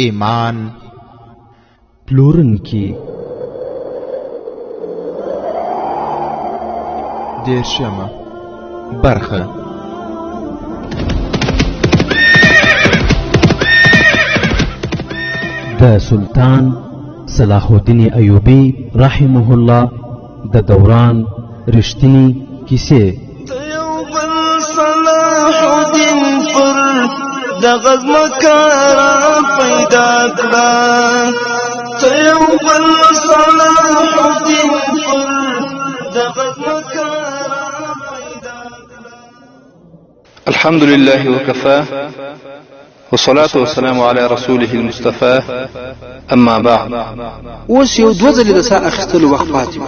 ایمان پلورونکي، دېرشمه برخه. د سلطان صلاح الدین ایوبي رحمه الله د دوران رښتینی کیسې. یو بل صلاح الدین پر د غزمکه را پیدا کړه، ته یو بل صلاح الدین پر د غزمکه را پیدا کړه. الحمد لله وكفى، والصلاة والسلام على رسوله المصطفى، أما بعد. اوس یو دوه ځلې د ساه اخیستلو وخت پاتې و.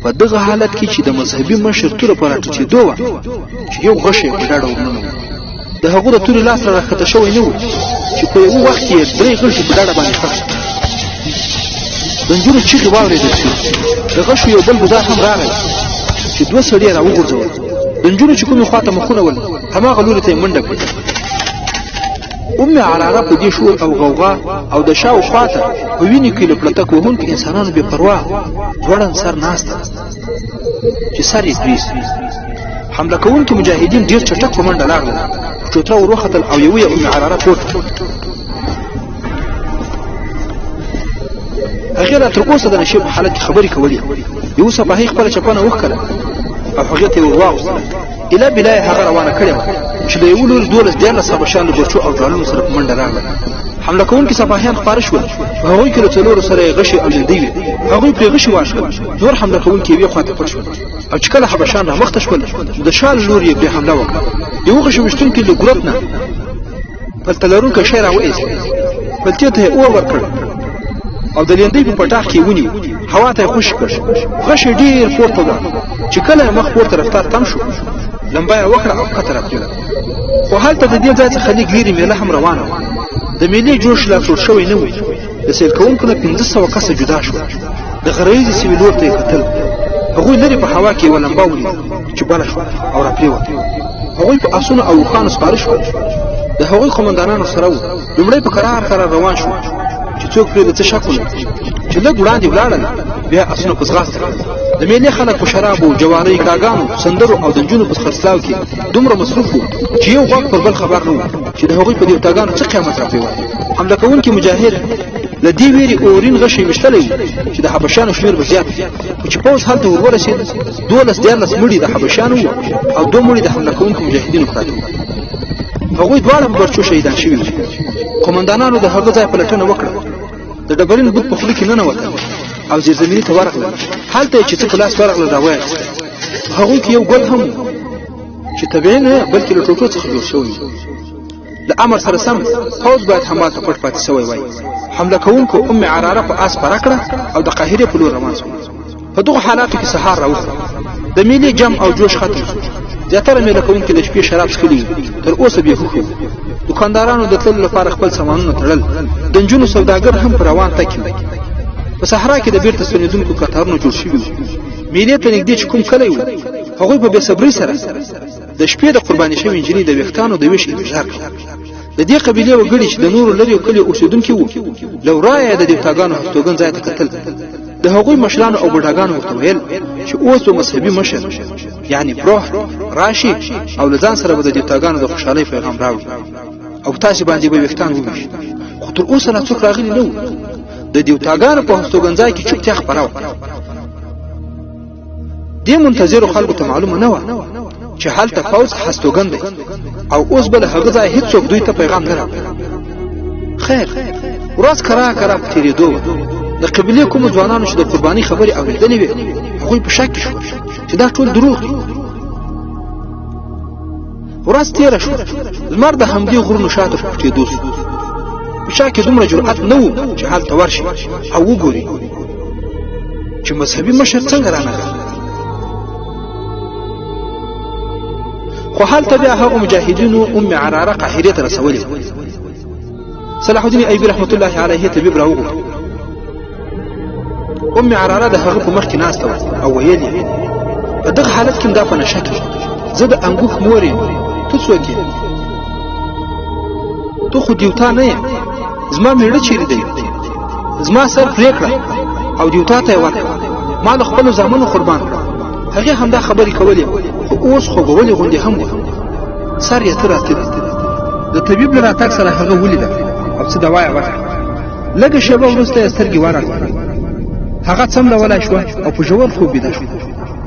په دغه حالت کې چې د مذهبي مشر توره په راټیټېدو وه چې یو غشی په ډډه ورننوت. د هغو د تورې لاس را راښکته شوی نه و چې په یوه وخت کې یې درې غشي په ډډه باندې ښخ. د نجونو چیغې واورېدل شوې. د غشو یو بل ګزار هم راغی چې دوه سړي یې راوغورځول. د نجونو چې کومې خواته مخونه ول، هماغه لوري ته یې منډه کړه. ام عراره په دې شور او غوغا او د شا و خواته په وینې کې له پړتک وهونکو انسانانو بې پروا ځوړند سر ناسته چې سر یې پرې سو. حمله کوونکي مجاهدین ډېر چټک په منډه لاړل، په چوتره ور وختل او یوه یې ام عراره پورته. هغې لا تر اوسه د نشې په حالت کې خبرې کولې. یو سپاهي خپله چپنه وښکله او هغې ته یې ور واغوستله. اله بلا یې هغه روانه کړې وه چې له یوه لوري 12 13 حبشیان له برچو او ډالونو سره په منډه راغلل. حمله کوونکي سپاهیان خپاره شول. په هغوی کې له څلورو سره یې غشي او لیندۍ وې. هغوی پرې غشي واښل. نور حمله کوونکي یوې خوا ته پټ شول او چې کله حبشیان رامخته شول، نو د شا له لوري یې پرې حمله وکړه. یوه غشي ویشتونکي له ګروپ نه پلته لرونکی شی راوایست، پلتې ته یې اور ورکړ او د لیندۍ په پټاخ کې یې ونیو، هوا ته یې خوشې کړ. غشی ډېر پورته ولاړ. چې کله یې مخ پورته رفتار تم شو، لمبه یې وکړه او ښکته راپرېوت. خو هلته د دې ځای څخه لږ لیرې میله هم روانه وه. د میلې جوش لا سوړ شوی نه و. د سیل کوونکو نه 500 کسه جدا شول. د غره ییزې سیمې لور ته یې کتل. هغوی لرې په هوا کې یوه لمبه ولیده چې بله شوه او راپرېوته. هغوی په اسونو او اوښانو سپاره شول. د هغوی قومندانان ورسره وو. لومړی په کرار کرار روان شو چې څوک پرې د څه شک ونه کړي. چې لږ وړاندې ولاړل، بیا اسونه په ځغاسته کړل. د میلې خلک په شرابو، جوارۍ، کاګانو، سندرو او د نجونو په خرڅلاو کې دومره مصروف وو چې یو غوږ پر بل خبر نه وو چې د هغوی په دیوتاګانو څه قیامت راپرېوت. حمله کوونکي مجاهد له دې ویرې اورین غشی ویشتلی و چې د حبشیانو شمېر به زیات وي. خو چې پوځ هلته ور ورسېد، 12 13 مړي د حبشیانو وو او دوه مړي د حمله کوونکو مجاهدینو پراته وو. هغوی دواړه په برچو شهیدان شوي وو. قومندانانو د هغه ځای پلټنه وکړه. د ډبرین بت په خوله کې ننوتل او زیرزمیني ته ورغلل. هلته یې چې څه په لاس ورغلل راویې اخیستل. په هغوی کې یو ګل هم و چې طبیعي نه بلکې له ټوټو څخه جوړ شوی و. له امر سره سم پوځ باید همالته پټ پاتې شوی وای. حمله کوونکو ام عراره په آس سپره کړه او د قاهرې په لور روان شول. په دغو حالاتو کې سهار راوخوت. د میلې جم او جوش ختم شو. زیاتره میله کوونکي د شپې شراب څښلي وو، تر اوسه بې هوښه وو. دوکاندارانو د تللو لپاره خپل سامانونه تړل. د نجونو سوداګر هم په روان تګ کې وو. په صحرا کې د بیرته ستنېدونکو کتارونه جوړ شوي وو. میلې ته نږدې چې کوم کلی و، هغوی په بې صبرۍ سره د شپې د قرباني شوې نجلۍ د ویښتانو د ویش انتظار کاوه. د دې قبیلې وګړي چې د نورو لرې کلیو اوسېدونکي وو، له ورایه یې د دیوتاګانو هستوګن ځای ته کتل. د هغوی مشرانو او بوډاګانو ورته ویل چې اوس به مذهبي مشر یعنی پروه راشي او له ځان سره به د دیوتاګانو د خوشحالۍ پیغام راوړي او تاسې باندې به ویښتان وویشي. خو تر اوسه لا څوک راغلي نه وو. د دیوتاګانو په هستوګنځای کې چوپتیا خپره وه. دې منتظرو خلکو ته معلومه نه وه چې هلته پوځ هستوګن دی او اوس به له هغه ځایه هیڅوک دوی ته پیغام نه راوړي. خیر، ورځ کرا کرا په تېرېدو وه. د قبیلې کومو ځوانانو چې د قربانۍ خبرې اورېدلې وې، هغوی په شک کې شول چې دا ټول دروغ دي. ورځ تېره شوه. لمر د همدې غرونو شاته په پټېدو شو. په چا کې دومره جرأت نه و چې هلته ورشي او وګوري چې مذهبي مشر څنګه رانغی. خو هلته بیا هغو مجاهدینو ام عراره قاهرې ته رسولې. صلاح الدین ایوبي رحمت الله علیه طبیب راوغوښت. ام عراره د هغه په مخ کې ناسته وه او ویل یې: په دغه حالت کې دا په نشه کې زه د انګوښ مور یم، ته څوک یې؟ ته خو دیوتا نه یې، زما میړه چیرې دی؟ زما سر پرې کړه او دیوتا ته یې ورکړه، ما له خپلو زامنو قربان کړه. هغې همدا خبرې کولې، خو اوس خوبولې غوندې هم وه، سر یې ته راته. د طبیب له راتګ سره هغه ولیده او څه دوا یې ورکړه. لږه شېبه وروسته یې سترګې ورغلې، هغه څملولای شوه او په ژور خوب بیده شوه.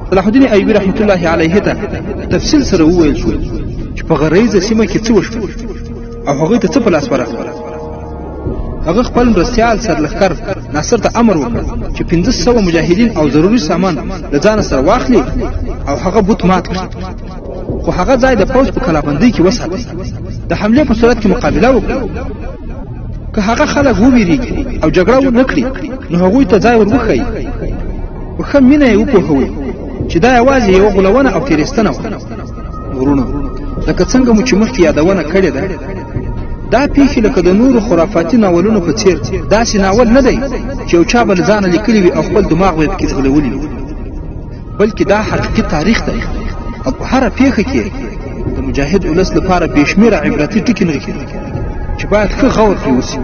صلاح الدین ایوبي رحمت الله علیه ته تفصیل سره وویل شو چې په غریزه سیمه کې څه وشول او هغوی ته څه په لاس ورغلل. هغه خپل مرستیال سرلښکر ناصر ته امر وکړ چې 500 مجاهدین او ضروري سامان له ځانه سره واخلي او هغه بت مات کړي، خو هغه ځای د پوځ په کلابندۍ کې وساتي، د حملې په صورت کې مقابله وکړي. که هغه خلک وویریږي او جګړه ونه کړي نو هغوی ته ځای ور وښیي، په ښه مینه یې وپوهوي چې دا یوازې یوه غولونه او تېرېستنه وه. وروڼو، لکه څنګه مو چې مخکې یادونه کړې ده، دا پیښې لکه د نورو خرافاتي ناولونو په څیر داسې ناول نه دی چې یو چا به له ځانه لیکلي وي او خپل دماغ به یې پکې ځغلولي وي، بلکې دا حقیقي تاریخ دی او په هره پیښه کې د مجاهد ولس لپاره بې شمېره عبرتي ټکي نغښتي دي چې باید ښه غور پرې وسي.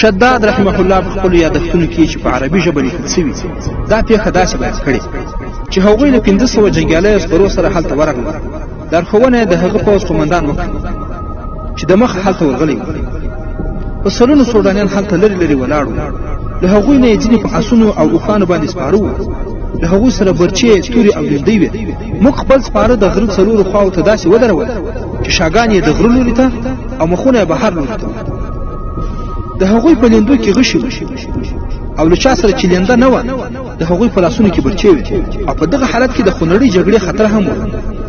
شداد رحمه الله په خپلو یادښتونو کې چې په عربي ژبه لیکل سوي دا پیښه داسې بیان کړې چې هغوی له 500 جنګیالیو سپرو سره هلته ورغلل. لارښوونه یې د هغه پوځ قومندان وکړه چې د مخه هلته ورغلی و. په سلونو سوډانیان هلته لرې لرې ولاړ وو. له هغوی نه یې ځینې په اسونو او اوښانو باندې سپاره وو، له هغوی سره برچې، تورې او لیندۍ وې. موږ خپل سپاره د غره څلورو خواو ته داسې ودرول چې شاګان یې د غره لوري ته او مخونه یې بهر لوري ته وو. د هغوی په لیندو کې غشي وو او له چا سره چې لینده نه وه د هغوی په لاسونو کې برچې وې او په دغه حالت کې د خونړۍ جګړې خطر هم وه.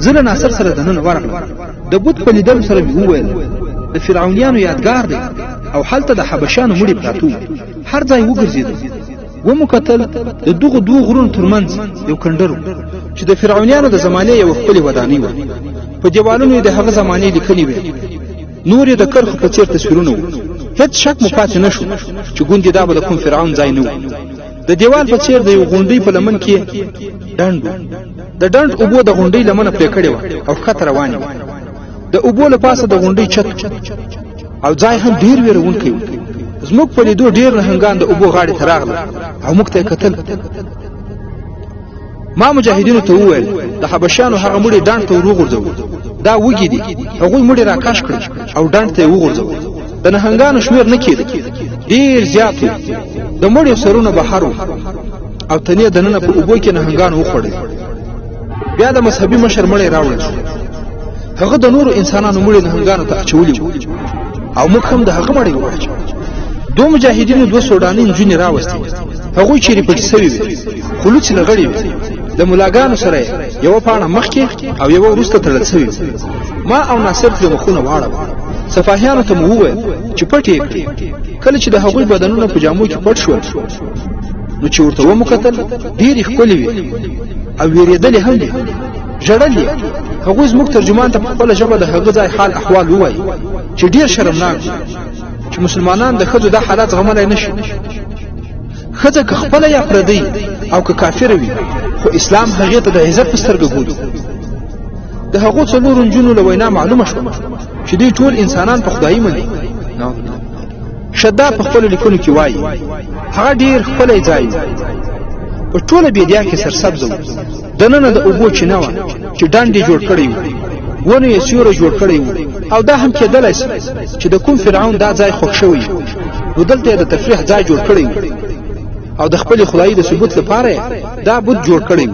زه له ناصر سره دننه ورغلم. د بت په لیدلو سره مې وویل د فرعونیانو یادګار دی او هلته د حبشانو مړي پراته وو. هر ځای وګرځېدو، ومو کتل د دغو دوو غرونو ترمنځ یو کنډر و چې د فرعونیانو د زمانې یوه ښکلې ودانۍ وه. په دیوالونو یې د هغه زمانې لیکنې وې، نور یې د کرښو په څېر تصویرونه وو. هېڅ شک مو پاتې نه شو چې ګوندې دا به د کوم فرعون ځای نه و. د دیوال په څېر د یو غونډۍ په لمن کې ډنډ و. د ډنډ اوبو د غونډۍ لمنه پرې کړې وه او ښکته روانې وې. د اوبو له پاسه د غونډۍ چت او ځای هم ډېر وېروونکی و. زموږ په لیدو ډېر نهنګان د اوبو غاړې ته راغلل او موږ ته یې کتل. ما مجاهدینو ته وویل د حبشیانو هغه مړي ډنډ ته ور وغورځوو، دا وږي دي. هغوی مړي راکش کړل او ډنډ ته یې وغورځول. د نهنګانو شمېر نه کېده، ډېر زیات و. د مړیو سرونه بهر وو او تنې دننه په اوبو کې نهنګانو وخوړل. بیا د مذهبي مشر مړی راوړل شو. هغه د نورو انسانانو مړي نهنګانو ته اچولي وو او موږ هم د هغه مړی واچو. دوو مجاهدینو دوه سوډاني نجونې راوستې. هغوی چیرې پټې سوې وې، خو لوڅې لغړې وې. له ملاګانو سره یې یوه پاڼه مخکې او یوه وروسته تړل سوې وې. ما او ناصر پرې مخونه واړول. سفاهیانو ته مو وویل چې پټې یې کړې. کله چې د هغوی بدنونه په جامو کې پټ شول نو چې ورته ومو کتل ډېرې ښکلې وې او وېرېدلې هم وې، ژړل یې. هغوی زموږ ترجمان ته په خپله ژبه د هغه ځای حال احوال ووایي چې ډېر شرمناک و چې مسلمانان د ښځو دا حالت زغملی نه شي. ښځه که خپله یا پردۍ او که کافره وي خو اسلام هغې ته د عزت په سترګه ګوري. د هغو څلورو نجونو له وینا معلومه شوه چې دوی ټول انسانان په خدایي مني. شداد په خپلو لیکنو کې وایي هغه ډېر ښکلی ځای و، په ټوله بیدیا کې سرسبزه و. دننه د اوبو چینه وه چې ډنډ یې جوړ کړی و، ونو یې سیوری جوړ کړی و او دا هم کېدلی سي چې د کوم فرعون دا ځای خوښ شوی نو دلته یې د تفریح ځای جوړ کړی و او د خپلې خدایي د ثبوت لپاره یې دا بت جوړ کړی و.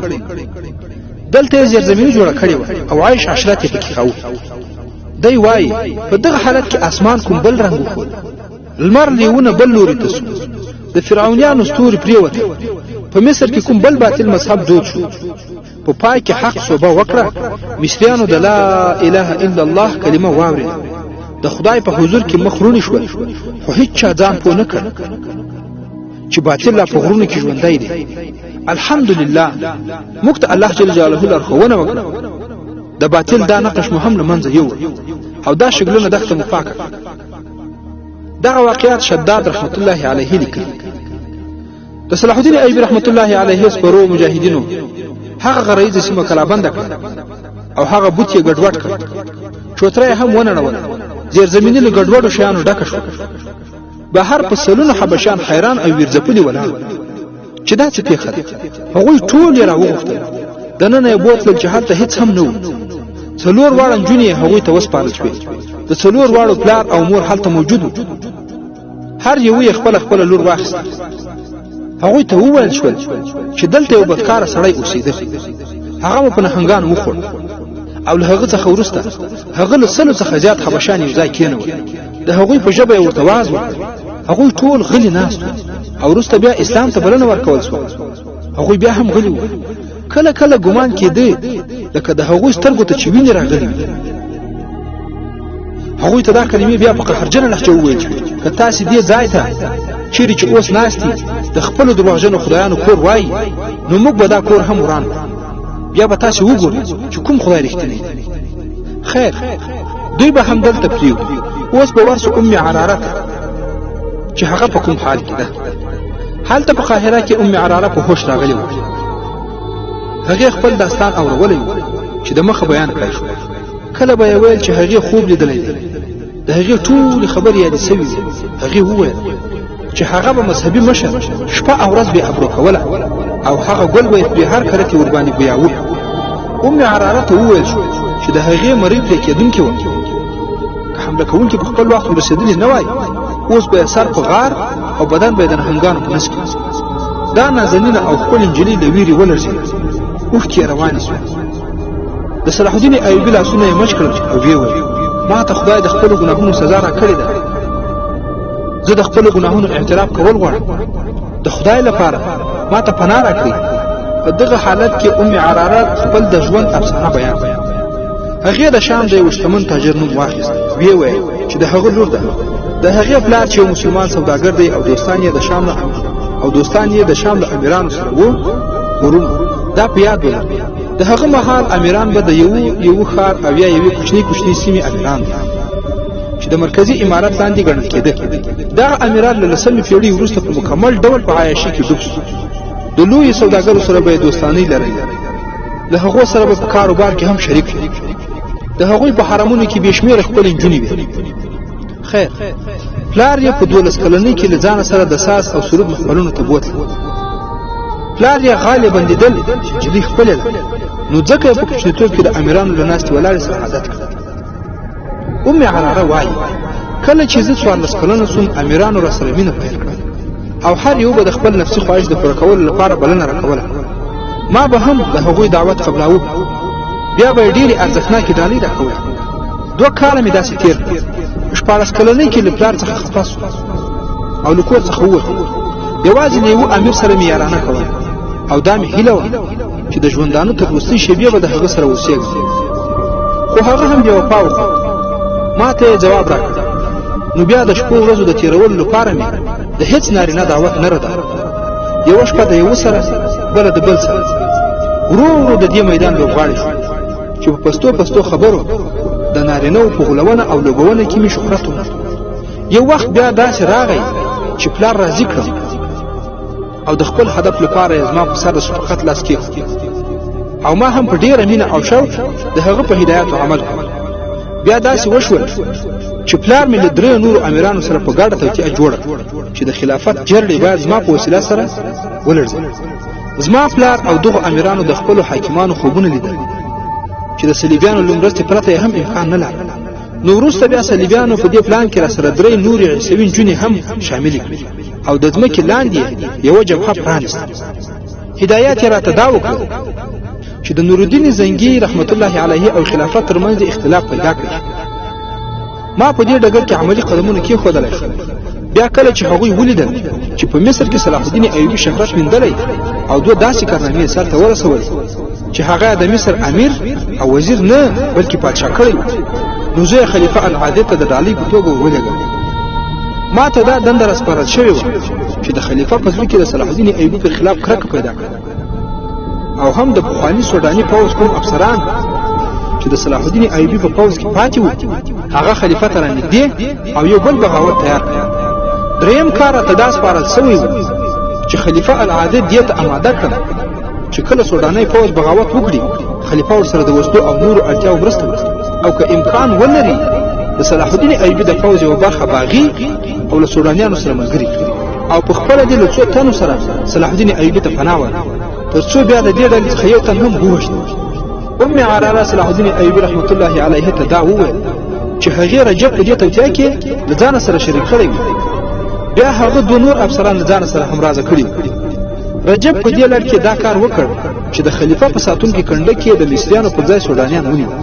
دلته یې زیرزمیني جوړه کړې وه او عیش عشرت یې پکې کاوه. دی وایي په دغه حالت کې اسمان کوم بل رنګ وښود، لمر لیونه بل لوري ته سو، د فرعونیانو ستوري پرېوتل، په مصر کې کوم بل باطل مذهب دود شو. په پای کې حق سوبه وکړه، مصریانو د لا اله الا الله کلمه واورېده، د خدای په حضور کې مخ روڼي شول، خو هیچا ځان پوه نه کړ چې باطل لا په غرونو کې ژوندی دی. الحمدلله موږ ته الله جل جلاله لارښوونه وکړه، د باطل دا نقش مو هم له منځه یووړ او دا شګلونه دښته مو پاکه کړه. دغه واقعات شداد رحمت الله علیه لیکلي. د صلاح الدین ایوبي رحمت الله علیه سپرو مجاهدینو هغه غریزه سیمه کلابنده کړه او هغه بت یې ګډوډ کړ، چوتره یې هم ونړوله. زیرزمیني له ګډوډو شیانو ډکه شوه. بهر په سلونو حبشیان حیران او ویرځپلي ولاړ چې دا څه پېښه ده. هغوی ټول یې راوغوښتل، دننه یې بوتلل چې هلته هیڅ هم نه وو. څلور واړه نجونې یې هغوی ته وسپارل شوې. د څلور واړو پلار او مور هلته موجود وو. هر یو یې خپله خپله لور واخیسته. هغوی ته وویل شول چې دلته یو بدکاره سړی اوسېده، هغه مو په نهنګانو وخوړ او له هغه څخه وروسته هغه له سلو څخه زیات حبشان یو ځای کېنول. د هغوی په ژبه یې ورته وعظ وکړ. هغوی ټول غلي ناست وو او وروسته بیا اسلام ته بلنه ورکول شوه. هغوی بیا هم غلي وو. کله کله ګمان کېده لکه د هغوی سترګو ته چې وینې راغلي وي. هغوی ته دا کلمې بیا په قهرجنه لهجه وویل شوې: که تاسې دې ځای ته چیرې چې اوس ناست د خپلو درواغجنو خدایانو کور وایي، نو موږ به دا کور هم وران کړو، بیا به تاسې وګورئ چې کوم خدای رښتینی دی. خیر، دوی به هم دلته پرېږدو. اوس به ورسو ام عراره ته چې هغه په کوم حال کې ده. هلته په قاهره کې ام عراره په هوش راغلې وه. هغې خپل داستان اورولی و چې د مخه بیان کړای شو. کله به یې ویل چې هغې خوب لیدلی دی. د هغې ټولې خبرې یادې سوې وې. هغې وویل چې هغه به مذهبي مشر شپه او ورځ بې ابرو کوله او هغه ګل به یې پرې هر کله کې ورباندې بویاوه. ام عراره ته وویل شو چې د هغې مرۍ پرې کېدونکې وه. که حمله کوونکي په خپل وخت ورسېدلي نه وای، اوس به یې سر په غار او بدن به یې د نهنګانو په نس کې. دا نازنینه او ښکلې نجلۍ له ویرې ولړزېده، اوښکې یې روانې شوې. د صلاح الدین ایوبي لاسونه یې مچ کړل او ویې ویل: ما ته خدای د خپلو ګناهونو سزا راکړې ده. زه د خپلو ګناهونو اعتراف کول غواړم. د خدای لپاره ما ته پناه راکړئ. په دغه حالت کې ام عراره خپل د ژوند افسانه بیان کړه. هغې د شام د یو شتمن تاجر نوم واخیست. ویې ویل چې د هغه لور ده. د هغې پلار چې یو مسلمان سوداګر دی او دوستان یې د شام له او دوستان یې د شام له امیرانو سره وو. ورونو دا په یاد ولرئ، د هغه مهال امیران به د یو یو ښار او یا یوې کوچنۍ کوچنۍ سیمې امیران وو چې د مرکزي امارت لاندې ګڼل کېده. دغه امیران له لسمې پېړۍ وروسته په مکمل ډول په عیاشي کې ډوب شو. د لویو سوداګرو سره به یې دوستانۍ لرلې، له هغو سره به په کاروبار کې هم شریک شو. د هغوی په حرمونو کې بې شمېره ښکلې نجونې وې. خیر، پلار یې په 12 کلنۍ کې له ځانه سره د ساز او سرود محفلونو ته بوتله. پلار یې غالبا لیدل چې نجلۍ ښکلې ده، نو ځکه یې په کوچنیتوب کې د امیرانو له ناستې ولاړې سره عادت کړ. ام عراره وایي: کله چې زه 14 کلنه سوم، امیرانو را سره مینه پیل کړه او هر یو به د خپل نفسي خواهش د پوره کولو لپاره بلنه راکوله. ما به هم د هغوی دعوت قبلاوه. بیا به یې ډېرې ارزښتناکې ډالۍ راکولې. 2 کاله مې داسې تېر کړل. په 16 کلنۍ کې له پلار څخه خفه سوم او له کور څخه ووتم. یوازې له یوه امیر سره مې یارانه کوله او دا مې هیله وه چې د ژوندانه تر وروستۍ شېبې به د هغه سره اوسېږم. خو هغه هم بې وفا وکړه، ما ته یې ځواب راکړ. نو بیا د شپو ورځو د تېرولو لپاره مې د هیڅ نارینه دعوت نه رداوه. یوه شپه د یوه سره، بله د بل سره. ورو ورو د دې میدان لوبغاړی شو چې په پستو پستو خبرو د نارینه په غولونه او لوبونه کې مې شهرت وموند. یو وخت بیا داسې راغی چې پلار راضي کړم او د خپل هدف لپاره یې زما په سر د شفقت لاس کېښود او ما هم په ډېره مینه او شوق د هغه په هدایاتو عمل کړ. بیا داسې وشول چې پلار مې له دریو نورو امیرانو سره په ګډه توطیه جوړه کړه چې د خلافت جرړې باید زما په وسیله سره ولړزوي. زما پلار او دغو امیرانو د خپلو حاکمانو خوبونه لیدل چې د صلیبیانو له مرستې پرته یې هم امکان نه لاره. نو وروسته بیا صلیبیانو په دې پلان کې راسره درې نورې عیسوي نجونې هم شاملې کړې او د ځمکې لاندې یوه جبهه پرانیسته. هدایات یې راته دا وکړل چې د نورالدین زنګي رحمت الله علیه او خلافت ترمنځ اختلاف پیدا کړي. ما په دې ډګر کې عملي قدمونه کېښودلی شو. بیا کله چې هغوی ولیدل چې په مصر کې صلاح الدین ایوبي شهرت میندلی او دوه داسې کارنامې سر ته ورسولې چې هغه د مصر امیر او وزیر نه بلکې پادشاه کړی، نو زه یې خلیفه العادل ته د ډالۍ په توګه ورولېږم. ما ته دا دنده راسپارل شوې وه چې د خلیفه په زړه کې د صلاح الدین ایوبي پر خلاف کرکه پیدا کړم او هم د پخواني سوډاني پوځ کوم افسران چې د صلاح الدین ایوبي په پوځ کې پاتې وو هغه خلیفه ته رانږدې او یو بل بغاوت تیار کړ. دریم کار راته دا سپارل سوی و چې خلیفه العادل دې ته اماده کړم چې کله سوډاني پوځ بغاوت وکړي، خلیفه ورسره د وسلو او نورو اړتیاو مرسته وکړي او که امکان ولري د صلاح الدین ایوبي د پوځ یوه برخه باغي او له سوډانیانو سره ملګري کړي او په خپله دې له څو تنو سره صلاح الدین ایوبي ته پناه ورکړي، تر څو بیا د دې ډلې څخه یو تن هم ووژني. ام عراره صلاح الدین ایوبي رحمت الله علیه ته دا وویل چې هغې رجب په دې توطیه کې له ځانه سره شریک کړی وي. بیا هغه دوه نور افسران له ځانه سره همرازه کړي. رجب په دې لړ کې دا کار وکړ چې د خلیفه په ساتونکي کنډک کې د مصریانو پر ځای سوډانیان ونیول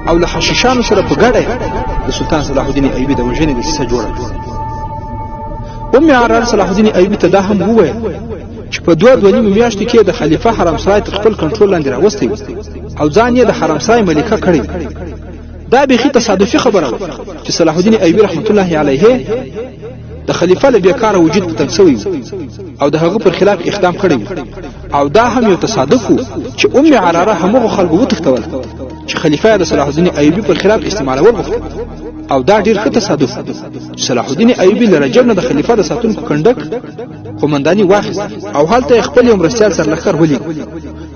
او له حشیشانو سره په ګډه د سلطان صلاح الدین ایوبي د وژنې دسیسه جوړه کړه. ام عرار صلاح الدین ایوبي ته دا هم وویل چې په دوه دوه نیمو میاشتو کې د خلیفه حرم سرای تر خپل کنټرول لاندې راوستی او ځان یې د حرم سرای ملکه کړی. دا بیخي تصادفي خبره وه چې صلاح الدین ایوبي رحمت الله علیه د خلیفه له بیکاره وجود په تنګ شوی او د هغه پر خلاف اقدام کړی. او دا هم یو تصادف و چې ام عراره همغو خلکو وتښتوله چې خلیفه د صلاح الدین ایوبي پر خلاف استعمالول غوښتل. او دا ډیر ښه تصادف و چې صلاح الدین ایوبي له رجب نه د خلیفه د ساتونکو کنډک قومنداني واخیست او هلته یې خپل یو مرستیال سرلښکر ولیږه.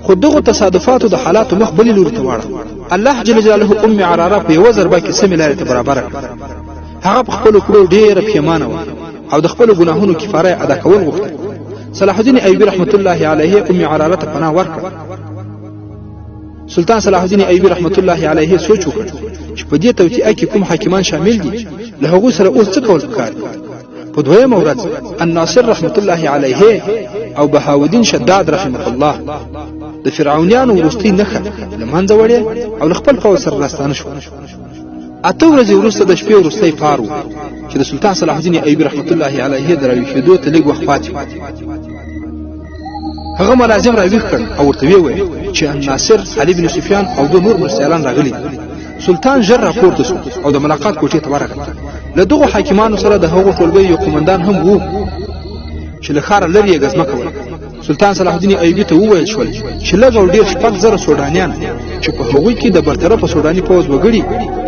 خو دغو تصادفاتو د حالاتو مخ بلې لوري ته واړاوه. الله جل جلاله ام عراره په یوه ضربه کې سمې لارې ته برابره کړه. هغه په خپلو کړو ډېره پښېمانه وه او د خپلو ګناهونو کفاره یې ادا کول غوښتل. صلاح الدین ایوبي رحمت الله علیه ام عراره ته پناه ورکړه. سلطان صلاح الدین ایوبي رحمت الله علیه سوچ وکړ چې په دې توطئه کې کوم حاکمان شامل دي، له هغوی سره اوس څه کول پکار دي. په دویمه ورځ الناصر رحمت الله علیه او بهاودین شداد رحمه الله د فرعونیانو وروستۍ نښه له منځه وړې او له خپل پوځ سره راستانه شول. اته ورځې وروسته د شپې وروستی پار و چې د سلطان صلاح الدین ایوبي رحمت الله علیه د راویښېدو ته لږ وخت پاتې و. هغه ملازم راویښ کړ او ورته ویې ویل چې الناصر، علي بن سفیان او دوه نور مرستیالان راغلي دي. سلطان ژر راپورته شو او د ملاقات کوټې ته ورغی. له دغو حاکمانو سره د هغو ټولګیو یو قومندان هم و چې له ښاره لرې یې ګزمه کوله. سلطان صلاح الدین ایوبي ته وویل شول چې لږ او ډېر 6000 سوډانیان چې په هغوی کې د برطرفه سوډاني پوځ وګړي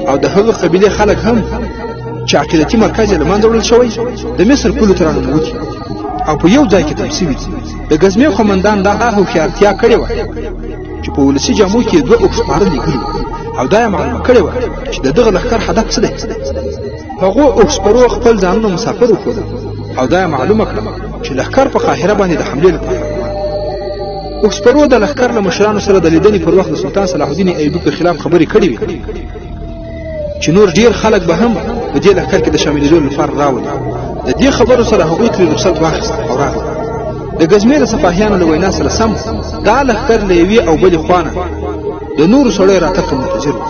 او د هغه قبیلې خلک هم چې عقیدتي مرکز یې له منځه وړل شوی، د مصر پولو ته راننوتي او په یو ځای کې تم سوي دي. د ګزمې قومندان دا هوښیارتیا کړې وه چې په ولسي جامو کې یې دوه اوښ سپاره لیږلي او دا یې معلومه کړې وه چې د دغه لښکر هدف څه دی. هغو اوښ سپرو خپل ځانونه مسافر وښودل او دا یې معلومه کړه چې لښکر په قاهره باندې د حملې لپاره روان. اوښ سپرو د لښکر له مشرانو سره د لیدنې پر وخت د سلطان صلاح الدین ایوبي پر خلاف خبرې کړې وې چې نور ډېر خلک به هم په دې لښکر کې د شاملېدو لپاره راولي. د دې خبرو سره هغوی ترې رخصت واخیست او راغلل. د ګزمې د سپاهیانو له وینا سره سم دا لښکر له یوې او بلې خوا نه د نورو سړیو راتګ ته منتظر و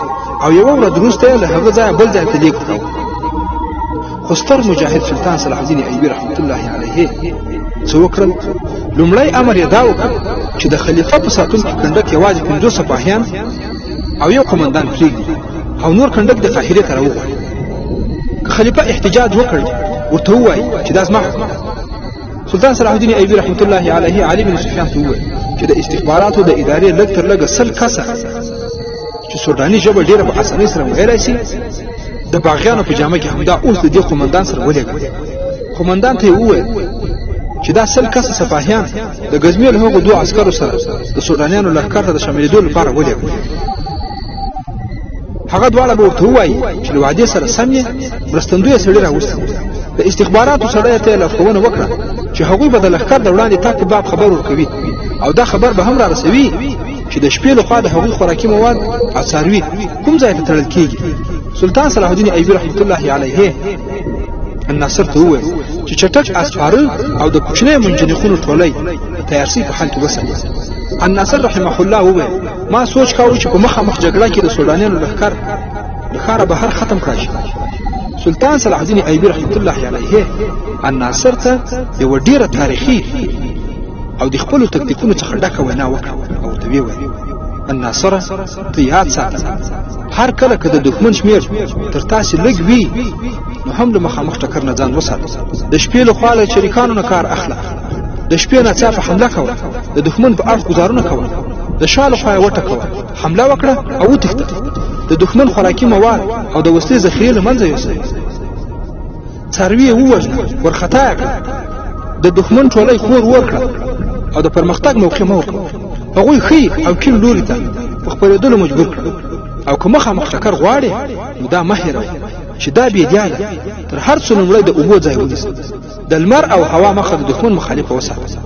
او یوه ورځ وروسته یې له هغه ځایه بل ځای ته لېږد کاوه. خو ستر مجاهد سلطان صلاح الدین ایوبي رحمت الله علیه څه وکړل؟ لومړی امر یې دا وکړ چې د خلیفه په ساتونکي کنډک یوازې 50 سپاهیان او یو قومندان پرېږدي او نور کنډک د قاهرې ته راوغواړي. که خلیفه احتجاج وکړ ورته ووایي چې دا زما حکم. سلطان صلاح الدین ایوبي رحمت الله علیه علي بن سفیان ته وویل چې د استخباراتو د ادارې لږ تر لږه 100 کسه چې سوډاني ژبه ډېره په اسانۍ سره ویلای شي د باغیانو په جامه کې همدا اوس د دې قومندان سره ولېږه. قومندان ته یې وویل چې دا 100 کسه سپاهیان د ګزمې له هغو دوو عسکرو سره د سوډانیانو لښکر ته د شاملېدو لپاره ولېږه. هغه دواړه به ورته ووایي چې له وعدې سره سم یې مرستندویه سړي راوستي. د استخباراتو سړی ته یې لارښوونه وکړه چې هغوی به د لښکر د وړاندې تګ په باب خبر ورکوي او دا خبر به هم را رسوي چې د شپې لخوا د هغوی خوراکي مواد او څاروي کوم ځای ته تړل کیږي. سلطان صلاح الدین ایوبي رحمت الله علیه الناصر ته وویل چې چټک اسپاره او د کوچنیو منجنیقونو ټولی د تیارسۍ په حال کې وساتي. الناصر رحمه الله وویل ما سوچ کاوه چې په مخامخ جګړه کې د سوډانیانو لښکر له ښاره بهر ختم کړای شي. سلطان صلاح الدین ایوبي رحمت الله علیه الناصر ته یوه ډېره تاریخي او د خپلو تکتیکونو څخه ډکه وینا وکړه او ورته ویې ویل الناصره ته یاد ساته هر کله که د دښمن شمېر تر تاسې لږ وي نو هم له مخامخ ټکر نه ځان وساته. د شپې له خوا له چریکانو نه کار اخله، د شپې ناڅاپه حمله کوه، د دښمن په اړخ ګزارونه کوه، د شا له خوا یې وټکوه، حمله وکړه او وتښته. د دښمن خوراکي مواد او د وسلې ذخیرې له منځه یوسه، څاروي یې ووژنه، ورخطا یې کړه، د دښمن ټولی خور ورکړه او د پرمختګ موقع مه ورکوه. هغوی ښي او کیڼ لوري ته په خپرېدلو مجبور کړه او که مخامخ ټکر غواړې نو دا مه هېروه. چې دا بېدیا ده، تر هر څه لومړی د اوبو ځای ونیسه، د لمر او هوا مخه د دښمن مخالفه وساته.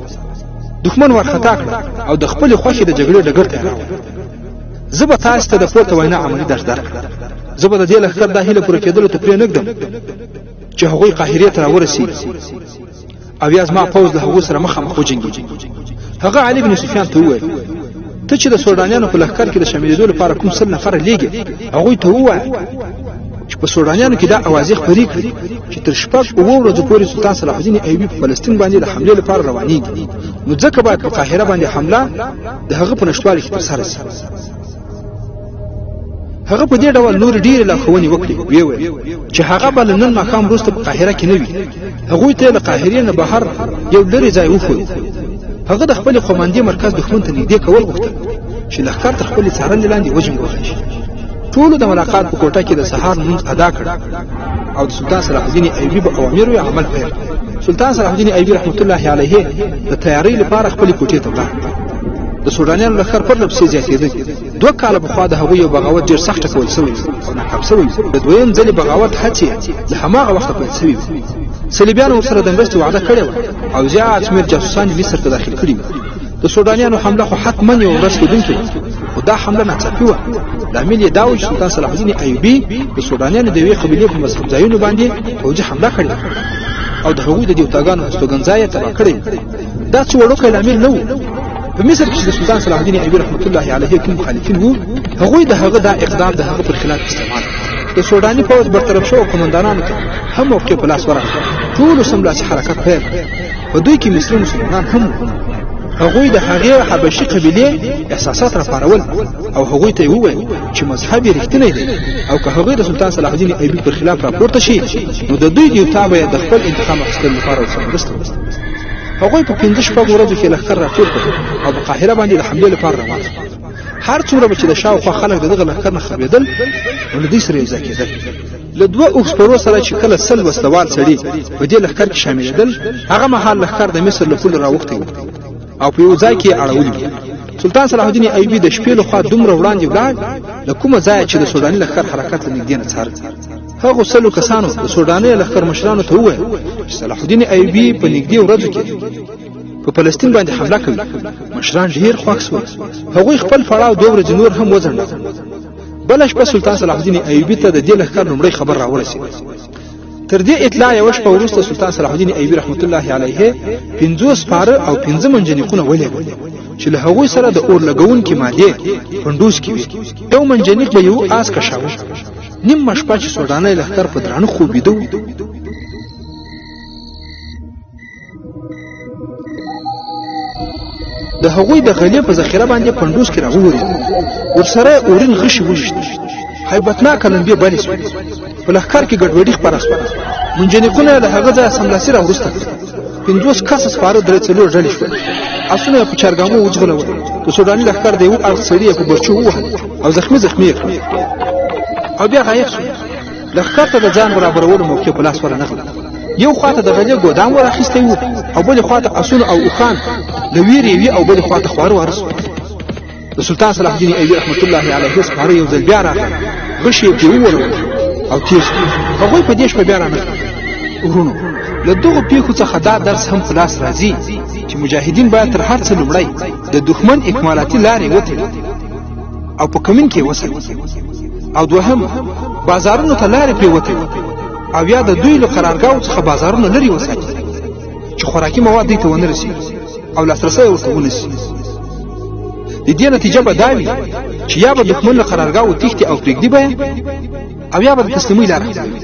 دښمن وارخطا کړه او د خپلې خوښې د جګړې ډګر ته یې راوړه. زه به تاسې ته د پورته وینا عملي درس درکړم. زه به د دې لښکر دا هیله پوره کېدلو ته پرې نه ږدم چې هغوی قاهرې ته راورسېږي او یا زما پوځ له هغوی سره مخامخ وجنګېږي. هغه علي بن سفیان ته وویل، ته چې د سوډانیانو په لښکر کې د شاملېدو لپاره کوم 100 نفره لېږې، هغوی ته ووایه چې په سوډانیانو کې دا اوازې خپرې کړي چې تر 6 7 ورځو پورې سلطان صلاح الدین ایوبي په فلسطین باندې د حملې لپاره روانېږي، نو ځکه باید په قاهره باندې حمله د هغه په نشتوالي کې ترسره شي. هغه په دې ډول نورې ډېرې لارښوونې وکړې، ویې ویل چې هغه به له نن ماښام وروسته په قاهره کې نه وي. هغوی ته یې له قاهرې نه بهر یو لرې ځای وښود. هغه د خپلې قوماندې مرکز دښمن ته نږدې کول غوښتل چې لښکر تر خپلې څارنې لاندې وجنګولی شي. ټولو د ملاقات په کوټه کې د سهار لمونځ ادا کړ او د سلطان صلاح الدین ایوبي په اوامرو یې عمل پیل کړ. سلطان صلاح الدین ایوبي رحمت الله علیه د تیارۍ لپاره خپلې کوټې ته ولاړ. د سوډانیانو لښکر پرله پسې زیاتېده. 2 کاله پخوا د هغوی یو بغاوت ډېر سخت ټکول شوی او ناکام شوی. د دویم ځلې بغاوت هڅې له هماغه وخته پیل شوې وې. صلیبیانو ورسره د مرستې وعده کړې وه او زیات شمېر جاسوسان یې مصر ته داخل کړي وو. د سوډانیانو حمله خو حتما یوه ورځ کېدونکې وه، خو دا حمله ناڅاپي وه. لامل یې دا و چې سلطان صلاح الدین ایوبي د سوډانیانو د یوې قبیلې په مذهب ځایونو باندې پوځي حمله کړې وه او د هغوی د دیوتاګانو هستوګنځای یې تباه کړی و. دا څه وړوکی لامل نه و. په مصر کې چې د سلطان صلاح الدین ایوبي رحمت الله علیه کوم مخالفین وو، هغوی د هغه دا اقدام د هغه پر خلاف استعمال کړ. د سوډاني پوځ برطرف شوو قومندانانو ته هم موقع په لاس ورغله. ټولو سملاسي حرکت پیل کړ. په دوی کې مصري مسلمانان هم وو. هغوی د هغې حبشي قبیلې احساسات راپارول او هغوی ته یې وویل چې مذهب یې رښتینی دی او که هغوی د سلطان صلاح الدین ایوبي پر خلاف راپورته شي، نو د دوی دیوتا به یې د خپل انتقام اخیستلو لپاره ورسره مرسته وکړي. هغوی په 5 6 ورځو کې لښکر راټول کړ او په قاهره باندې د حملې لپاره روان شول. هر څومره به چې د شاوخوا خلک د دغه لښکر نه خبرېدل، نو له دوی سره یوځای کېدل. له 2 اوښ سپرو سره چې کله 100 وسلهوال سړي په دې لښکر کې شاملېدل، هغه مهال لښکر د مصر له پولو راوښتی و او په یو ځای کې یې اړولي وو. سلطان صلاح الدین ایوبي د شپې لخوا دومره وړاندې ولاړ له کومه ځایه چې د سوډاني لښکر حرکت له نږدې نه څاره. هغو 100 کسانو د سوډاني لښکر مشرانو ته وویل چې صلاح الدین ایوبي په نږدې ورځو کې په فلسطین باندې حمله کوي. مشران ډېر خوښ شول. هغوی خپل پړاو 2 ورځې نور هم وځنډاوه. بله شپه سلطان صلاح الدین ایوبي ته د دې لښکر لومړی خبر راورسېد. تر دې اطلاع یوه شپه وروسته سلطان صلاح الدین ایوبي رحمت الله علیه 50 سپاره او 5 منجنیقونه ولېږل چې له هغوی سره د اور لګوونکې مادې پنډوس کې وي. یو منجنیق به یو آس کشاوه. نیمه شپه چې سوډاني لښکر په درانه خوب ویده و، د هغوی د غلې په ذخیره باندې پنډوس کې راوورېد. ورسره یې اورین غشي وویشتل. هیبتناکه لمبې بلې شوې. په لښکر کې ګډوډي خپره شوه. منجنیقونه یې له هغه ځایه سملاسي راوروسته کړل. 50 کسه سپاره 3 4 ډلې شول. اسونه یې په چارګامو وځغلول. د سوډاني لښکر د یوه اړخ سړي یې په برچو ووهل او زخمي زخمي یې کړل او بیا غایب شول. لښکر ته د ځان برابرولو موقع په لاس ورنغله. یو خواته د غلې ګودام ور اخیستی و او بلې خواته اسونه او اوښان له ویرې یوې او بلې خواته خواره واره سول. د سلطان صلاح الدین ایوبي رحمت الله علیه سپاره یو ځل بیا راغلل، غشي یې پرې وولول او تېر شول. هغوی په دې شپه بیا رانغلل. وروڼو، له دغو پیښو څخه دا درس هم په لاس راځي چې مجاهدین باید تر هر څه لومړی د دښمن اکمالاتي لارې وتړي او په کمین کې یې وساتي، او دوهم بازارونو ته لارې پرې وتړي او یا د دوی له قرارګاوو څخه بازارونه لرې وساتي چې خوراکي مواد دوی ته ونه رسېږي او لاسرسی ورته ونه سي. د دې نتیجه به دا وي چې یا به دښمن له قرارګاوو تښتي او پرېږدي به او یا به د تسلیمۍ لاره خپلوي.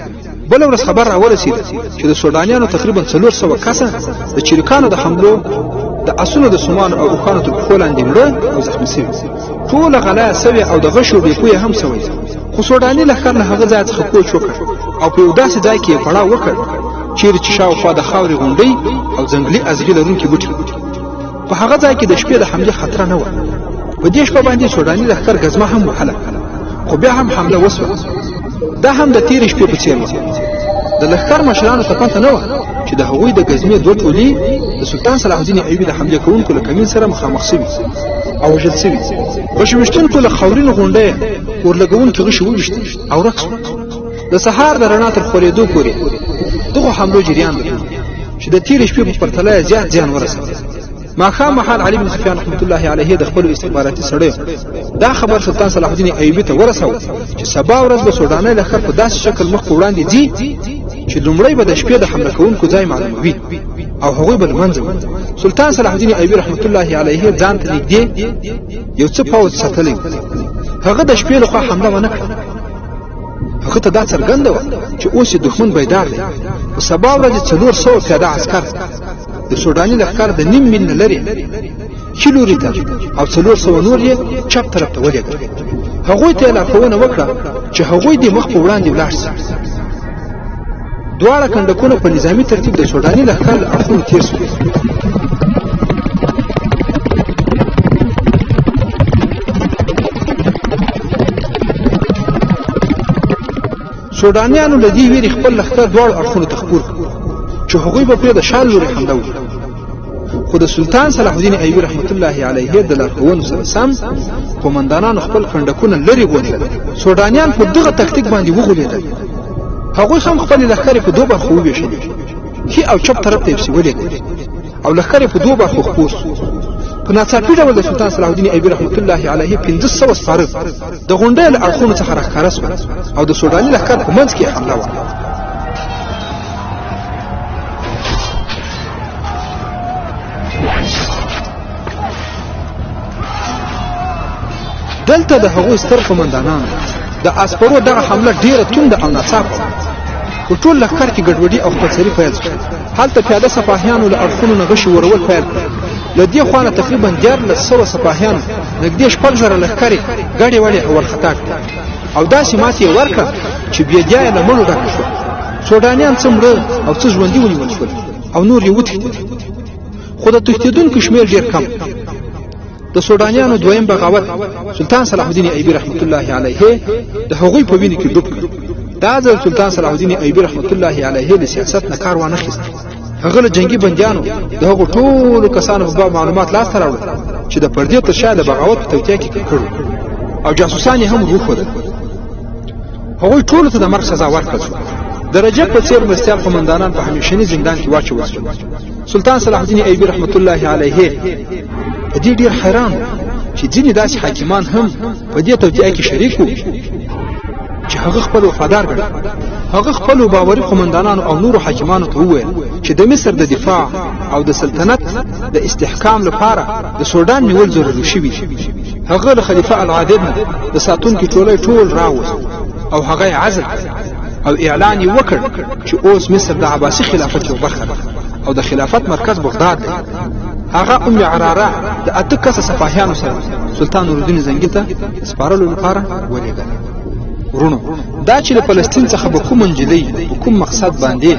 بله ورځ خبر راورسېد چې د سوډانیانو تقریبا 400 کسه د چریکانو د حملو د اسونو د سومانو او اوښانو تر پښو لاندې مړه او زخمي سوي. ټوله غلا یې سوې او د غشو ډېپو یې هم سوی. خو سوډاني لښکر له هغه ځای څخه کوچ وکړ او په یو داسې ځای کې یې پړاو وکړ چیرې چې شاوخوا د خاورې غونډۍ او ځنګلي ازغي لرونکي بوټي وو. په هغه ځای کې د شپې د حملې خطره نه وه. په دې شپه باندې سوډاني لښکر ګزمه هم وهله، خو بیا هم حمله وسوه. دا هم د تېرې شپې په څېر وه. د لښکر مشرانو ته پته نه وه چې د هغوی د ګزمې 2 ټولي د سلطان صلاح الدین ایوبي د حملې کوونکو له کمین سره مخامخ سوي او وژل سوي. غشي ویشتونکو له خاورینو غونډۍ اور لګوونکي غشي وویشتل او ورک سول. د سهار د رڼا تر خورېدو پورې دغو حملو جریان درلود چې د تېرې شپې په پرتله یې زیات زیان ورساوه. ماښام مهال علي بن سفیان رحمت الله علیه د خپلو استخباراتي سړیو دا خبر سلطان صلاح الدین ایوبي ته ورساوه چې سبا ورځ به سوډاني لښکر په داسې شکل مخ په وړاندې ځي چې لومړی به د شپې د حمله کوونکو ځای معلوموي او هغوی به له منځه وړي. سلطان صلاح الدین ایوبي رحمت الله علیه ځان ته نږدې یو څه پوځ ساتلی، هغه د شپې لخوا حمله ونه کړه. هغه ته دا څرګنده وه چې اوس یې دښمن بیدار دی. په سبا ورځ یې 400 پیاده عسکر د سوډاني لښکر د نیم میل نه لرې ښي لوري ته او 400 نور یې چپ طرف ته ولېږل. هغوی ته یې لارښوونه وکړه چې هغوی دې مخ په وړاندې ولاړ شي. دواړه کنډکونه په نظامي ترتیب د سوډاني لښکر له اړخونو تېر شول. سوډانیانو له دې ویرې خپل لښکر دواړو اړخونو ته خپور کړ چې هغوی به پرې د شا لوري حمله وکړي. خو د سلطان صلاح الدین ایوبي رحمت الله علیه د لارښوونو سره سم قومندانانو خپل کنډکونه لرې بوتلل. سوډانیان په دغه تکتیک باندې وغولېدل. هغوی هم خپلې لښکرې په دوو برخو وویشلې، ښي او چپ طرف ته یې پسې ولېږل او لښکر یې په دوو برخو خپور شو. په ناڅاپي ډول د سلطان صلاح الدین ایوبي رحمت الله علیه 500 سپاره د غونډۍ له اړخونو څخه راښکاره شول او د سوډاني لښکر په منځ کې حمله وکړه. دلته د هغوی ستر قومندانانو د اسپرو دغه حمله ډیره تونده او ناڅاپه وه. په ټول لښکر کې ګډوډي او خپلسري پیل شوه. هلته پیاده سپاهیانو له اړخونو نه غشي ورول پیل کړل. له دې خوا نه تقریبا 1300 سپاهیانو نږدې 6000 لښکرې ګډې وډې او ورخطا کړې او داسې ماتې یې ورکړه چې بېدیا یې له مړو ډکه شوه. سوډانیان څه مړه او څه ژوندي ونیول شول او نور یې وتښتېدل، خو د تښتېدونکو شمېر ډېر کم. د سوډانیانو دویم بغاوت سلطان صلاح الدین ایوبي رحمت الله علیه د هغوی په وینې کې ډوب کړ. دا ځل سلطان صلاح الدین ایوبي رحمت الله علیه له سیاست نه کار وانه خیست. هغه له جنګي بندیانو د هغو ټولو کسانو په باب معلومات لاسته راوړل چې د پردې تر شا د بغاوت په توطیه کې ککړ او جاسوسان یې هم وروښودل. هغوی ټولو ته د مرګ سزا ورکړل شوه. د رجب په څېر مرستیال قومندانان په همیشني زندان کې واچول شول. سلطان صلاح الدین ایوبي رحمت الله علیه په دې ډېر حیران و چې ځینې داسې حاکمان هم په دې توطئه کې شریک وو چې هغه خپل وفادار ګڼل. هغه خپلو باوري قومندانانو او نورو حاکمانو ته وویل چې د مصر د دفاع او د سلطنت د استحکام لپاره د سوډان نیول ضروري شوي. هغه له خلیفه العادل نه د ساتونکي ټولی ټول راوست او هغه یې عزل او اعلان یې وکړ چې اوس مصر د عباسي خلافت یو برخه ده او د خلافت مرکز بغداد دی. هغه ام عراره د 8 کسه سپاهیانو سره سلطان نورالدین زنګي ته د سپارلو لپاره ولېږله. وروڼو، دا چې له فلسطین څخه به کوم نجلۍ په کوم مقصد باندې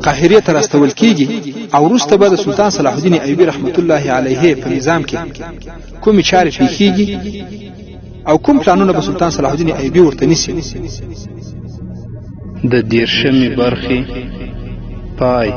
قاهرې ته راستول کیږي او وروسته به د سلطان صلاح الدین ایوبي رحمت الله علیه په نظام کې کومې چارې پیښیږي او کوم پلانونه به سلطان صلاح الدین ایوبي ورته نیسي. د 30مې برخې پای.